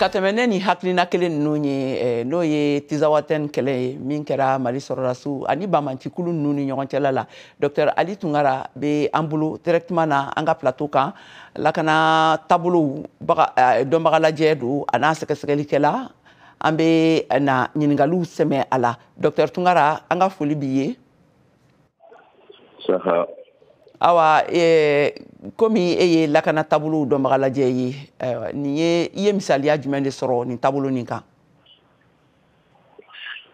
Ka tɛmɛ ne ni hakilina kelen ninnu ye, n'o ye Tinzaouatène kɛlɛ ye min kɛra Mali sɔrɔdasiw ani banbaancikulu ninnu ni ɲɔgɔn cɛla la, Docteur Ali Tunkara bɛ an bolo directement na an ka plateau kan. Lakana taabolow dɔnbaga lajɛ don a n'a sɛgɛsɛgɛlikɛla. An bɛ na ɲininkaliw sɛmɛ a la. Docteur Tunkara, an ka foli b'i ye. Saha. Awa, komi e ye lakana taabolow dɔnbaga lajɛ ye, nin ye, i ye misaliya jumɛn de sɔrɔ nin taabolo nin kan?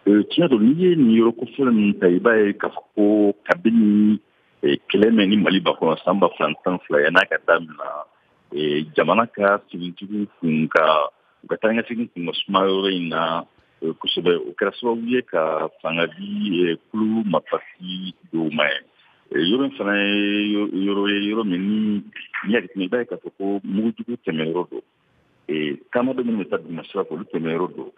Tiɲɛ don, n'i ye nin yɔrɔ kofɔlen ninnu ta, i b'a ye k'a fɔ ko kabini kɛlɛ mɛn ni Mali ba kɔnɔ san 2012, yan'a ka daminɛ, jamana ka finitigiw kun ka u ka taa ni ka segin kun ka suma yɔrɔ in na kosɛbɛ. O kɛra sababu ye ka fanga di kulu marifatigi dɔw ma ye. Yɔrɔ in fana ye yɔrɔ ye, yɔrɔ min ni n'i y'a jateminɛ, i b'a ye k'a fɔ ko mugujugu tɛmɛyɔrɔ don, taama dɔ minnu bɛ taa duguma sira fɛ, olu tɛmɛyɔrɔ don.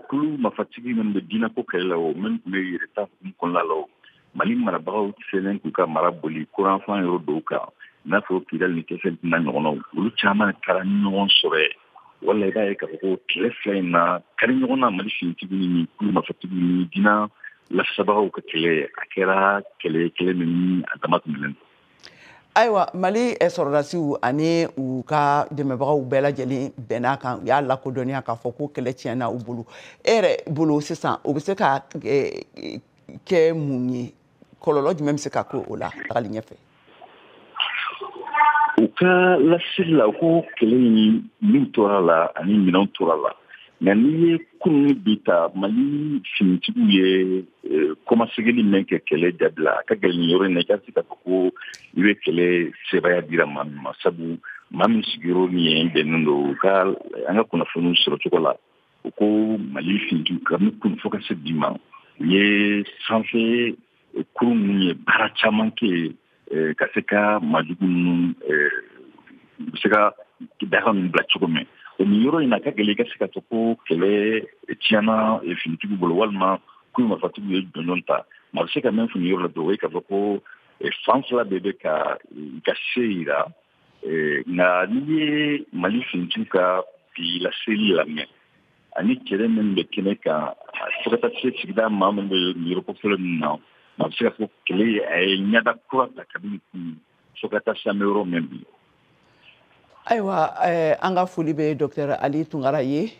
Kulu marifatigi minnu bɛ diinɛko kɛlɛ la, o minnu tun bɛ yɛrɛta hukumu kɔnɔna la, o Mali marabagaw selen k'u ka mara boli kuranfan yɔrɔ dɔw kan, i n'a fɔ Kidali ni Tɛsɛli n'a ɲɔgɔnnaw, olu caman taara ɲɔgɔn sɔrɔ yen. Wala i b'a ye k'a fɔ ko kɛlɛ fila in na kari ɲɔgɔn na, Mali finitigiw ni kulu marifatigi ni diinɛ lafasabagaw ka kɛlɛ, a kɛra kɛlɛ kɛlɛ min ni a dama tɛmɛnen don. Ayiwa, Mali sɔrɔdasiw ani u ka dɛmɛbagaw bɛɛ lajɛlen bɛn'a kan, u y'a lakodɔnniya k'a fɔ ko kɛlɛ tiɲɛna u bolo. E yɛrɛ bolo sisan, o bɛ se ka kɛ mun ye? Kɔlɔlɔ jumɛn bɛ se ka k'o la tagali ɲɛfɛ? U ka laseli la, ko kɛlɛ in min tora la ani minɛnw tora la, nka n'i ye kunun bi ta, Mali finitigiw ye kɔmasegili min kɛ kɛlɛ jaabi la, a ka gɛlɛn nin yɔrɔ in na i ka se k'a fɔ ko i bɛ kɛlɛ sebaaya dira maa min ma, sabu maa min sigiyɔrɔ ni yen bɛnnen don. U ka an ka kunnafoniw sɔrɔ cogo la, u ko Mali finitigiw kabini kunun fo ka se bi ma, u ye sanfɛ kurun minnu ye baara caman kɛ ka se ka maajugu ninnu u bɛ se ka daga ninnu bila cogo min. O nin yɔrɔ in na, a ka gɛlɛn i ka se ka fɔ ko kɛlɛ tiɲɛna finitigiw bolo walima k'u marifatigiw ye jɔnjɔn ta. Maa bɛ se ka min fɔ nin yɔrɔ la dɔrɔn, o ye k'a fɔ ko fan fila bɛɛ bɛ ka i ka se yira. Nka n'i ye Mali finitigiw ka bi laseli lamɛn ani kɛlɛ min bɛ kɛnɛ kan, fo ka taa se sigida maa minnu bɛ nin yɔrɔ kofɔlen ninnu na, maa bɛ se ka fɔ kɛlɛ a ye ɲɛda kura ta kabini kunun fo ka taa se an bɛ yɔrɔ min bi. Ayiwa, an ka foli bɛ Docteur Ali Tunkara ye.